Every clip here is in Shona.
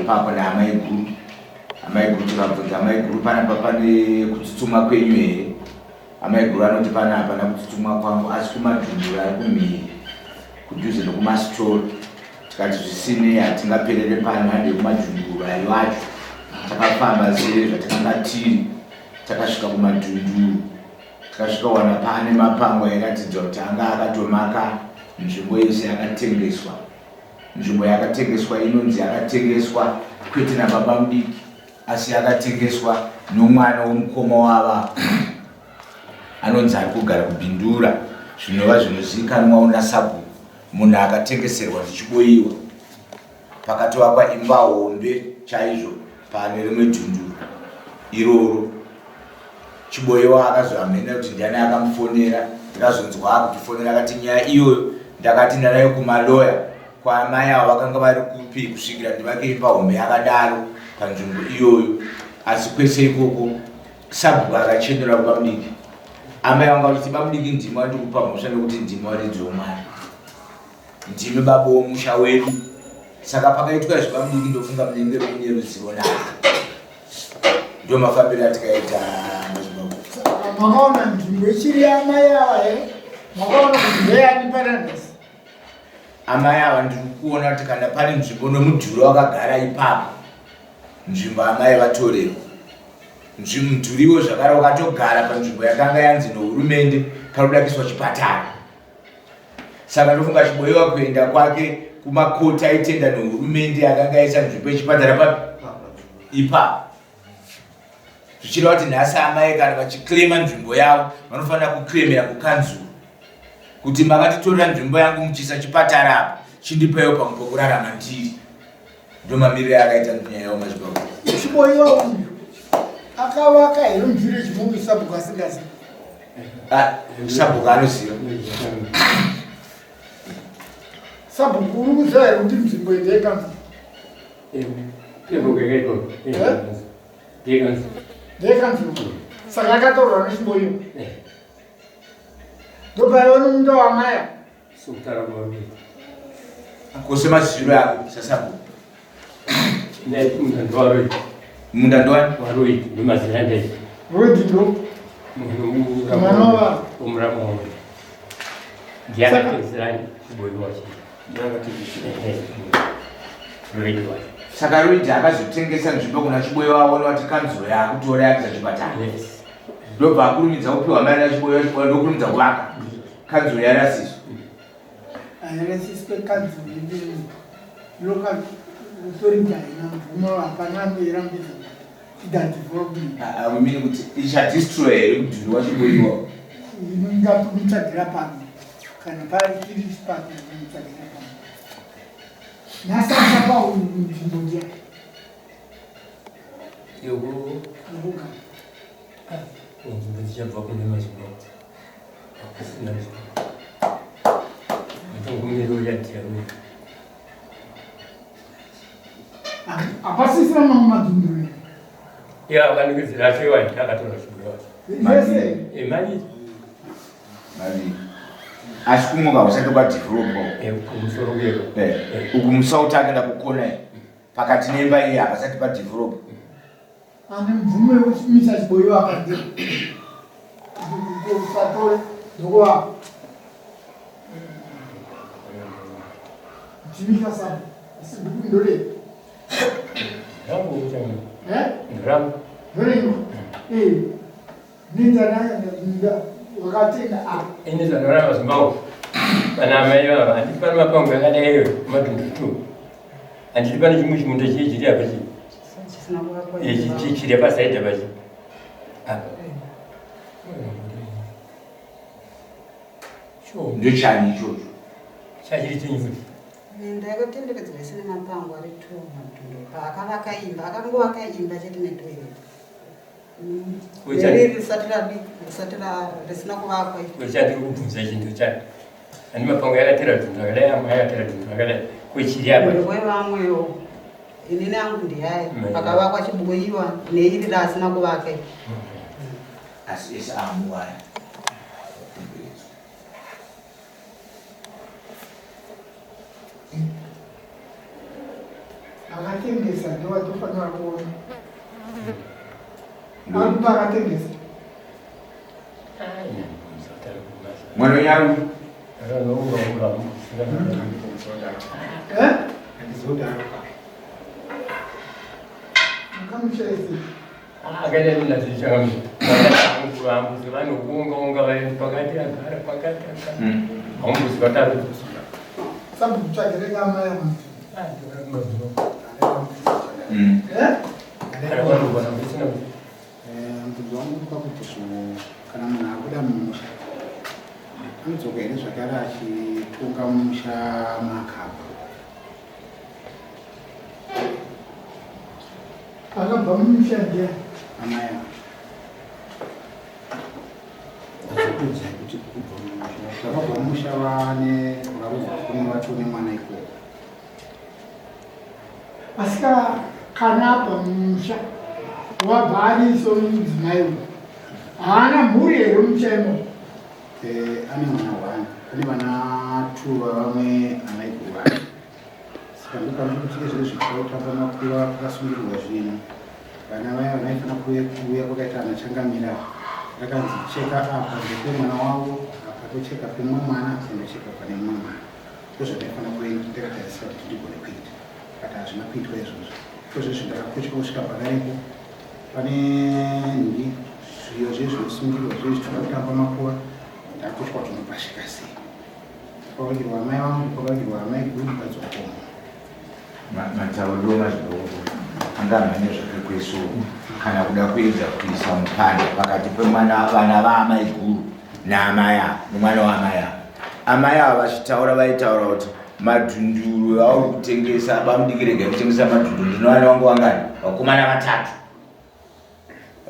ipapo naamaiguru. Amaiguru tikabvunza amaiguru, panapa pane kutsutsumwa kwenyu here? Amaiguru anoti pana hapana kutsutsumwa kwangu, asi kumadhundura ari kumhiri kudhuze nekumasitoro. Tikati zvisinei hatingaperere pano, hande kumadhunduru ayo acho. Takafamba sezvatakanga tiri, takasvika kumadhunduru, takasvika wana pane mapango airatidza kuti anga akatomaka nzvimbo yese yakatengeswa. Nzvimbo yakatengeswa inonzi yakatengeswa kwete nababa mudiki, asi yakatengeswa nomwana womukoma wava anonzi ari kugara kuBindura, zvinova zvinozivikanwawo nasabhuku. Munhu akatengeserwa zvichiboiwa pakatovakwa imba hombe chaizvo pane rimwe dhunduru iroro. Chiboiwa akazohamhena kuti ndiani akamufonera, ndikazonzwa akutifonera akati nyaya iyoyo ndakati ndanayo kumaloya kwaamai avo vakanga vari kupi kusvikira ndivake imba hombe yakadaro panzvimbo iyoyo. Asi kwese ikoko sabhuku akachenura bamudiki. Amai vanga vachiti bamudiki ndimi vandikupa mhosva nekuti ndimi varidzi womwana, ndimi baba womusha wedu. Saka pakaitwa izvi bamudiki ndofunga munenge muine ruzivo nazvo. Ndo mafambiro atikaita madzibaba. Makaona nzvimbo ichiri yaamai ava here? Makaona kuti ndeyani pananhasi? Amai ava ndiri kuona kuti kana pane nzvimbo nomudhuri wakagara ipapo, nzvimbo amai vatorerwa. Mudhuriwo zvakare wakatogara panzvimbo yakanga yanzi nohurumende panoda kuiswa chipatara. Saka ndofunga Chiboiwa kuenda kwake kumakoti aitenda nohurumende yakanga yaisa nzvimbo yechipatara papi ipapo. Zvichireva kuti nhasi amai kana vachiclaima nzvimbo yavo vanofanira kuclaimera kukanzuru kuti makatitorera nzvimbo yangu muchiisa chipatara apa, chindipaiwo pamwe pokurarama ndiri. Ndomamiriro akaita nyaya yawo madzibaba. Chiboiwa uyu akavaka here mviri chimungu sabhuku asingazivi? Ah, sabhuku anoziva. Sabhuku uri kuziva here kuti nzvimbo iyi ndeyekanzuru? Ndeyekanzuru. Saka akatorwa nechiboiwa. Ndopaiva nomunda wamaya. Kose maziviro ako sasabhuku. Munda ndowani? Waroid nemazina ndei. Roid ndo. Mwana wa umramu wangu. Ndiana tezerani kuboiwa chi. Roid wacho. Saka Roid akazotengesa nzvimbo kuna Chiboiwa aona kuti kanzuro yakutora yakuisa chipatara. Yes. Ndobva akurumidza kupiwa mari naChiboiwa, Chiboiwa ndokurumidza kuvaka. Kanzuro yarasiswa. Hairasiswe kanzuro ine local authority haina mvumo, hapana anoirambidza ida development. Ah, we mean kuti ichadestroy here mudhuri waChiboiwa? Ingatomitsvagira pano kana pari tiri pano inotsvagira pano. Nhasi achapa uyu nzvimbo ndiya. Yoku. Yokugara. Nzvimbo dzichabva kune mazuva. Hakusina nzvimbo. Matongomiro yadhiyaruya. Hapasisina mamwe madhunduru here? Ya, akanikidzira acho iwayo akatora chibhuya wacho. Yese. Mari. Mari. Asi kumuka usati kwadevelopwa. Kumusoro kuyero. Uku musauti akaenda kukona iyi. Pakati nemba iyi hapasati padevelopwa. Ane mvumo yekusimisa chiboyo akadii. Usatore ndokuva. Chimisa sana. Asi bhuku ndore. Rangu changu. Eh? Rangu. Ndore. Eh. Nenda naye ndinda wakatenga apa. Ini zvanoramba Zimbabwe. Pana amai vava handiti pane mapango akadai iyo madhundu tu. Handiti pane chimwe chimunda chiye chiri apa chi. Chisina kuvakwa. Eh, chiri apa side apa chi. Apa. Ndochani ichocho? Chachiri chenyu futi. Minda yakatenderedzwa isina mapango ari two madhundu. Paakavaka imba, akangovaka imba chete netoilet. Riri risati risati risina kuvakwa. Wechandiri kubvunza chinhu chani. Ani mapango yakatera dundu rakadai, amwe yakatera dundu rakadai. Kwechiri apa. Wevamwewo. Inini angu ndiyaya. Pakavakwa chiboiwa neiri raasina kuvaka. Asi ese amuwaya. Akatengesa ndowatofanira kuona. Akupa akatengesa. Mwana wenyu ari Eh? Makamushaisa. Akaita vanokuungaunga pakati agara pakati agara haumbuzi vatari. Sambukutsvagire kamaya muntu. Eh? Mubvunzo wangu uri pakuti zvo kana munhu abuda mumusha anodzoka here zvakare achitonga mumusha maakabva? Akabva mumusha ndiani? Amai ava. Ndikuudzai kuti kubva mumusha vakabva mumusha vane varohwa kune vacho nemwana ikoko. Asi kana abva mumusha wabva ariso mudzimai uyu haana mhuri here mumusha imomo? Ane mwana one, ane vana two vavamwe amaiguru vake. Saka ndopanoda kuti izvezvi zvichautamba makuva pakasungirwa zvinhu. Vana vaya vanaifanira kuuya kwakaita ana changamira rakanzi cheka apa ndepe mwana wavo, apa tocheka pemumwe mwana, endocheka pane mumwe mwana. Ndozvandaifanira kuve ndakatarisira kuti ndigone kuita, but hazvina kuitwa izvozvo. Izvozvo ndakakotya kusvika pakarepo pane nhingi zviyo zviye zvinosungirwa zviye zvichitoda kutamba makuva, ndakotya kuti ndopasvika sei. Kwakavigirwa amai vangu, kwakavigirwa amai guru mukadzi wakoma. Matauriro mazvidoko angamhanye zvakekweso kana kuda kuedza kuisa mupanda pakati pemwana vana vaamai guru naamai ava nomwana waamai ava. Amai ava vachitaura vaitaura kuti madhunduru auri kutengesa bamudiki, regai kutengesa madhunduru, ndino vana vangu vangani? Vakomana vatatu,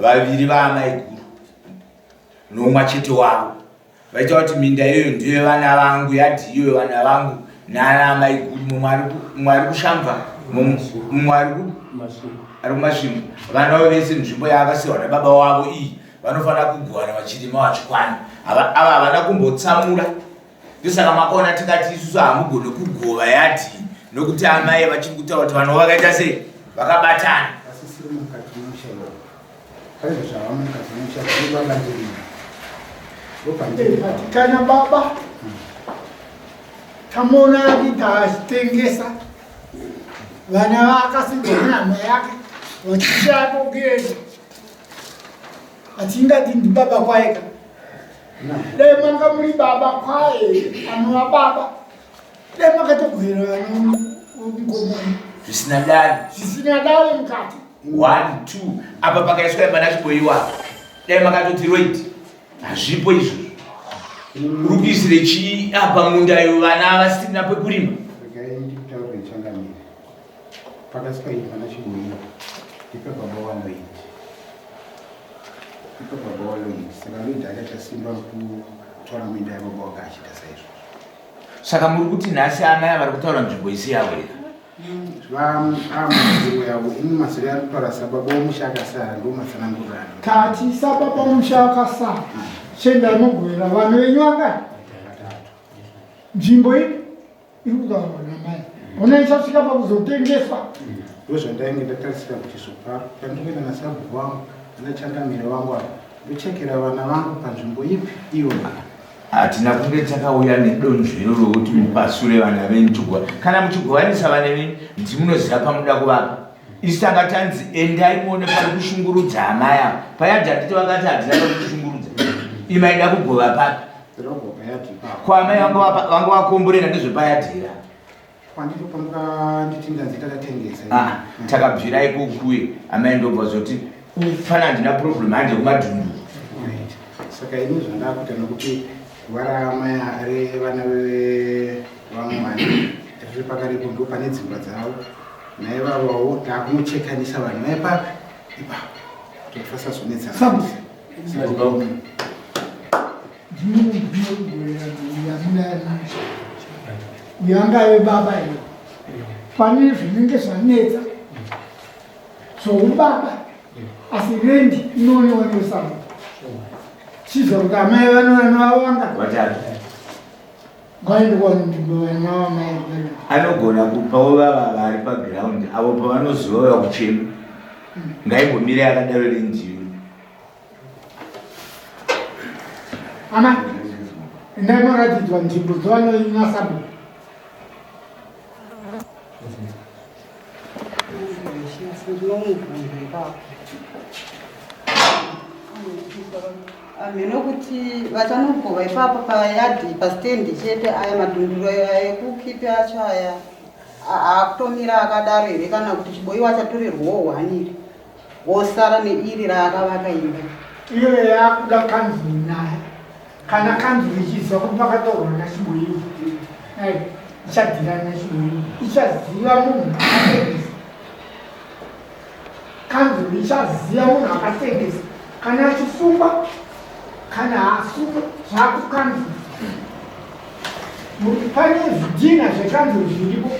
vaviri vaamai guru nomwa chete wavo. Vaitaura kuti minda iyoyo ndiyo yevana vangu, yadhi iyoyo vana vangu nana amai guru, mumwe ari kushambva, mumwe ari kuMasvingo. Vana vavo vese nzvimbo yaakasirwa nababa wavo iyi vanofanira kugovana vachirima vachikwana. Ava havana kumbotsamura. Ndosaka makaona tikati isusu hamugone kugova yadhi, nokuti amai vachiri kutaura kuti vanhu vakaita sei, vakabatana. Vasisiri mukati memusha iwowo. Paizvo zvava mukati memusha ndopandiri. Ndopandiri. But kana baba tamuona achiita achitengesa vana vaakasigwa nehama yake vachishaya pokuenda, atingati ndibaba kwaye ka? Dai manga muri baba kwaye anova baba, dai makatogovera vana mukomana zvisina dare, zvisina dare mukati. 1 2 apa pakaiswa imba nachiboiwa, dai makatoti roid hazvipo izvozvo. Uri kuisire chii apa munda iyo vana vasina pekurima? Regai ndikutaurire changamire. Pakasika imba nachiboiwa ndipe baba waLoid. Ndipe baba waLoid. Saka Lloyd akaita simba kutora minda yababa wake achiita saizvozvo. Saka muri kuti nhasi amai vari kutaura nzvimbo isi yavo here? Vamaziro yavo ini maziro ari kutaura sababa womusha akasara ndo matsanangurirano. Tati sababa womusha akasara, chendai mogovera vanhu venyu vangani? Vatatu. Nzvimbo ipi iri kutaurwa namai ona ichasvika pakuzotengeswa? Ndo zvandainge ndatarisira kuti zvoparo pandinoenda nasabhuku wangu anachangamire wangu apa ndochekera vana vangu panzvimbo ipi iyoyo. Hatina kunge takauya nedonzvero rokuti mupasure vana venyu chigova. Kana muchigovanisa vana venyu ndimunoziva pamuda kuvapa. Isu tanga tanzi endai muone pari kushungurudza amai ava payadhi. Handiti vakati hatina pari kushungurudza? Imaida kugova papi? Ndinogova payadhi ipapo. Ko amai vanga vakomborera ndezvepayadhi here? Kwandito pamukanditi ndanzi takatengesa. Ah, takabvira ikokuye amai ndobva zoti ufana handina problem, hande kumadhunduru. Right. Saka ini zvandakuita nokuti guva ramai revana vevamwe vana riri pakarepo, ndo pane dzimba dzavo naivavawo, takunochekanisa vanhu vai papi ipapo kuti vasazonetsana. Sabusi. Ndinokugovera yamuna yamusha uyo angave baba iyo pane zvinenge zvanetsa zvoubaba, asi rendi inoonewa nesamu chizva kuti amai vano vana vavo vanga Vatatu. Ngaende kwanzvimbo vana vamai. Anogona kupawo vava vari paground avo pavanoziva vava kuchema. Ngaimbomire yakadaro rendiyo. Ama endai moratidzwa nzvimbo dzavanoina sabhuku. Ndinomubvunza ipapo. Hamheno kuti vachanogova ipapo payadhi pastendi chete aya madhunduro ekukipi acho aya akutomira akadaro here kana kuti chiboiwa achatorerwawo hwaniri wosara neiri raakavaka imba. Iyo yakuda kanzuru naye kana kanzuru ichiziva kuti pakatorwa nachiboiwa ichadhira nachiboiwa ichaziva munhu akatengesa kanzuru ichaziva munhu akatengesa kana achisungwa kana haasungwa zvakukanzuru pane zvidhina zvekanzuru zviripo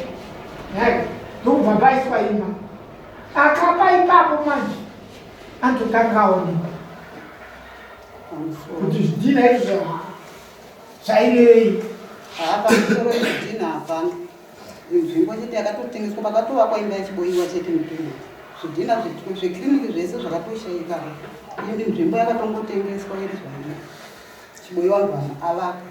ndokubva paiswa imba akapa ipapo manje anototanga aonekwa kuti zvidhina izvo zvairei. Haa pamusoro zvidhina hapana nzvimbo chete yakatotengeswa pakatovakwa imba yachiboiwa chete mutunhu zvidhina zvekiriniki zvese zvakatoshaika indi nzvimbo yakatongotengeswa iri zvayo chiboiwa mvana avaka.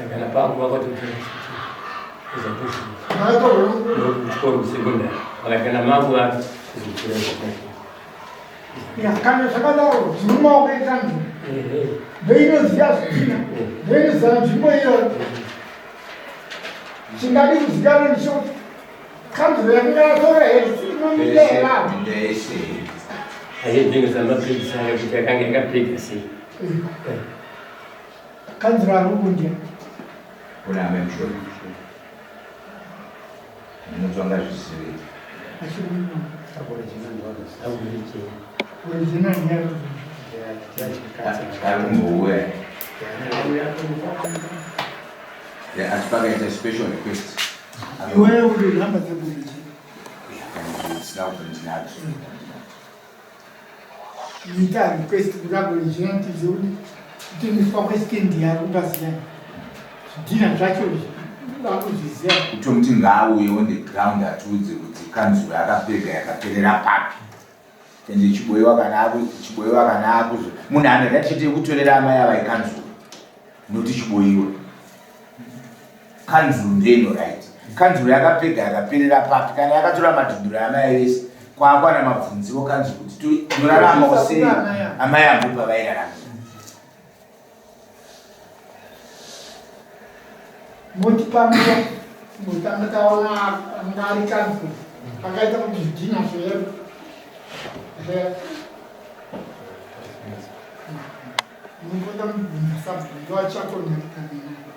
Kana pangu vakatokuchikoro kusekondari vakati kana mangu vakuzotura. Kana zvakadaro zviri mumaoko ekanzuru ndoinoziva zvidhina ndoinoziva nzvimbo iyoyo chingadi kuzikanwa ndechekuti kanzuru yakanga yatora here inomida here apa. Minda yese. Achitengesa mapirisi ayo kuti akanga yakapega sei. Kanzuru ari kundya Kuna amai mushoni. Ndinotsvanga zvisiri. Achiri kunyora. Auriche. Original ndiye Ari kumbouya. Asi pakaita special request. Iwewe uri nhamba dzeburichi. Ndisina kubva ndinadzo. Ita request kuti aboriginal tizive kuti kutengeswa kwestendi yari kubaziya zvidhina zvacho vakuzviziva. Kutomuti ngaauye on the ground atiudze kuti kanzuru yakapega yakaperera papi. Ende chiboiwa kana aku chiboiwa kana akuzo. Munhu anoda chete yekutorera amai ava ikanzuru. Noti chiboiwa. Kanzuru ndeino right. Kanzuru yakapega yakaperera papi kana yakatora madhunduro amai vese. Kwaakwana mabvunziwo kanzuru kuti toraramawo sei amai avo pavairarama. Moti pamwe motanga taona anga ari kanzuru akaita kuti zvidhina zvero mungoda mubvunza sabhuku achakonekitana naye.